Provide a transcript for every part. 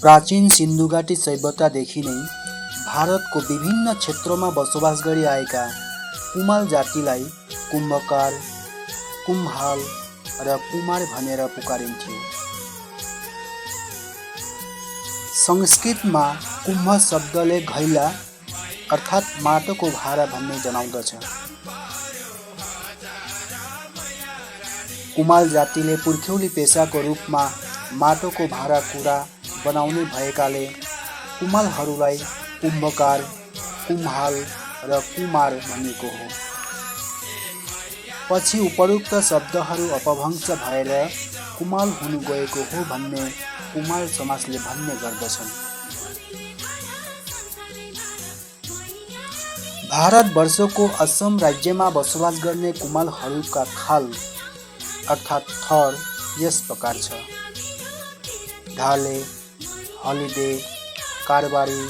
प्राचीन सिन्धु घाटी सभ्यतादेखि नै भारतको विभिन्न क्षेत्रमा बसोबास गरी आएका कुमाल जातिलाई कुम्भकार, कुम्हाल र कुमार भनेर पुकारिन्थ्यो। संस्कृतमा कुम्भ शब्दले घैला अर्थात् माटोको भाँडा भन्ने जनाउँदछ। कुमाल जातिले पुर्ख्यौली पेसाको रूपमा माटोको भाँडाकुँडा बनाउने भएकाले कुमालहरूलाई कुम्भकार, कुम्हाल र कुमार भनिएको हो। पछि उपरोक्त शब्दहरू अपभ्रंश भएर कुमाल हुनु गएको हो भन्ने कुमाल समाजले भन्ने गर्दछन्। भारतवर्षको असम राज्यमा बसोबास गर्ने कुमालहरूका खाल अर्थात् थर यस प्रकार छ: ढाले, हलिदे, कारबारी,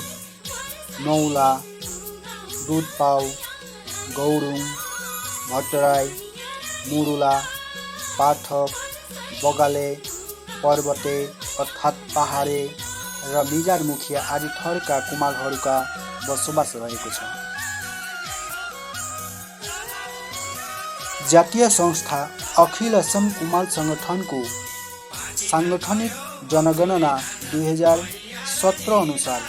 नौला, दुधपाउ, गौरुङ, भट्टराई, मुडुला, पाठक, बगाले, पर्वते अर्थात् पहाडे र मिजार मुखिया आदि थरका कुमालहरूका बसोबास रहेको छ। जातीय संस्था अखिल असम कुमाल संगठनको साङ्गठनिक जनगणना 2017 अनुसार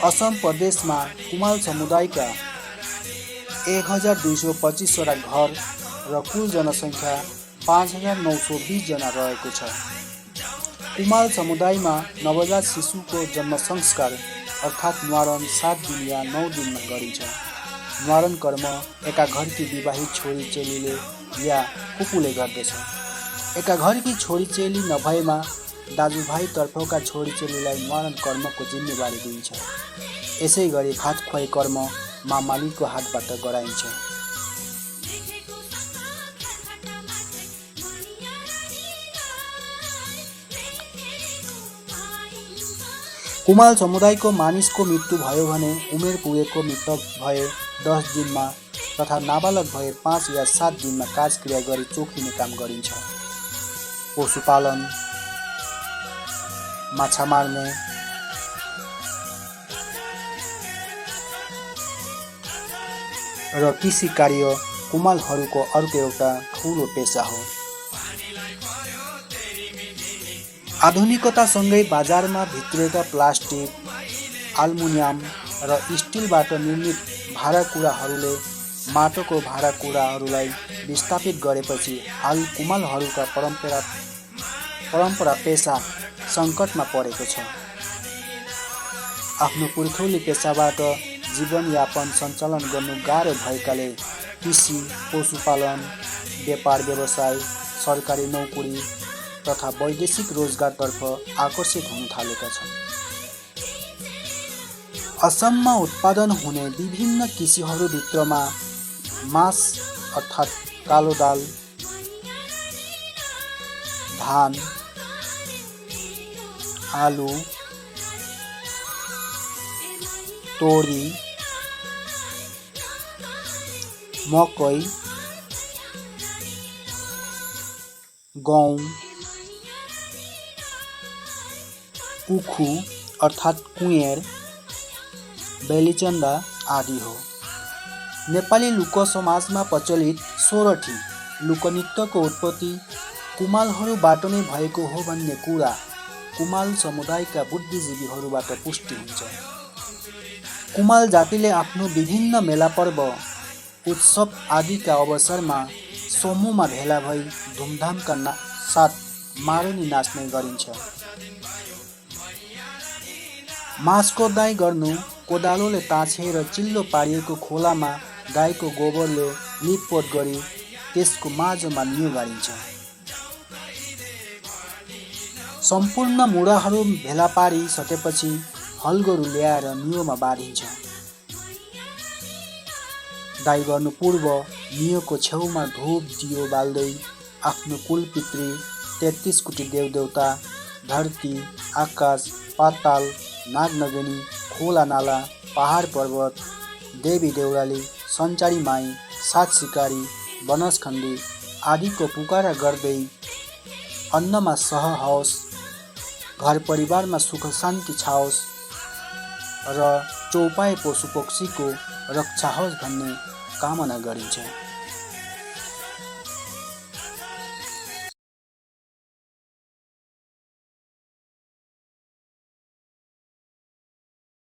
असम प्रदेशमा कुमाल समुदायका 1225 वटा घर र कुल जनसङ्ख्या 5920 जना रहेको छ। कुमाल समुदायमा नवजात शिशुको जन्म संस्कार अर्थात् न्वारन 7 दिन या 9 दिनमा गरिन्छ। न्वारन कर्म एका घरकी विवाहित छोरी चेलीले या फुपूले गर्दछ। एका घरकी छोरी चेली नभएमा दाजुभाइ तर्फका छोरी चेलीलाई न्वारन कर्मको जिम्मेवारी दिइन्छ। यसै गरी भात खुवाई कर्म मामालीको हातबाट गराइन्छ। कुमाल समुदायको मानिसको मृत्यु भयो भने उमेर पुगेको मृतक भए 10 दिनमा तथा नाबालक भए 5 या 7 दिनमा काजक्रिया गरी चोखिने काम गरिन्छ। पशुपालन, माछा मार्ने, र कृषि कार्य कुमालहरूको अर्को एउटा ठुलो पेसा हो। आधुनिकतासँगै बजारमा भित्रिएका प्लास्टिक, आल्मुनियम र स्टिलबाट निर्मित भाँडाकुँडाहरूले माटोको भाँडाकुँडाहरूलाई विस्थापित गरेपछि हाल कुमालहरूका परम्परा पेसा सङ्कटमा परेको छ। आफ्नो पुर्ख्यौली पेसाबाट जीवनयापन सञ्चालन गर्नु गाह्रो भएकाले कृषि, पशुपालन, व्यापार व्यवसाय, सरकारी नोकरी तथा वैदेशिक रोजगारतर्फ आकर्षित हुन थालेका छन्। असममा उत्पादन हुने विभिन्न कृषिहरूभित्रमा मास अर्थात् कालो दाल, धान, आलु, तोरी, मकै, गहुँ, उखु अर्थात् कुँयर, बेलिचन्दा आदि हो। नेपाली लोकसमाजमा प्रचलित सोरठी लोकनृत्यको उत्पत्ति कुमालहरूबाट नै भएको हो भन्ने कुरा कुमाल समुदायका बुद्धिजीवीहरूबाट पुष्टि हुन्छ। कुमाल जातिले आफ्नो विभिन्न मेला पर्व, उत्सव आदिका अवसरमा समूहमा भेला भई धुमधामका साथ मारुनी नाच्ने गरिन्छ। मासको दाइँ गर्नु कोदालोले ताछेर चिल्लो पारिएको खोलामा गाईको गोबरले लिपपोत गरी त्यसको माझमा नियो गाडिन्छ। सम्पूर्ण मुढाहरू भेला पारी सकेपछि हलगोरु ल्याएर नियोमा बाँधिन्छ। दाइँ गर्नु पूर्व नियोको छेउमा धूप दियो बाल्दै आफ्नो कुलपितृ 33 कोटी देवदेवता, धरती, आकाश, पाताल, नागनगिनी, खोला नाला, पहाड पर्वत, देवी देउराली, सञ्चारी माई, सात सिकारी, बनसखण्डी आदिको पुकारा गर्दै अन्नमा सह होस्, घर परिवारमा सुख शान्ति छाओस् र चौपाए पशु पक्षीको रक्षा होस् भन्ने कामना गरिन्छ।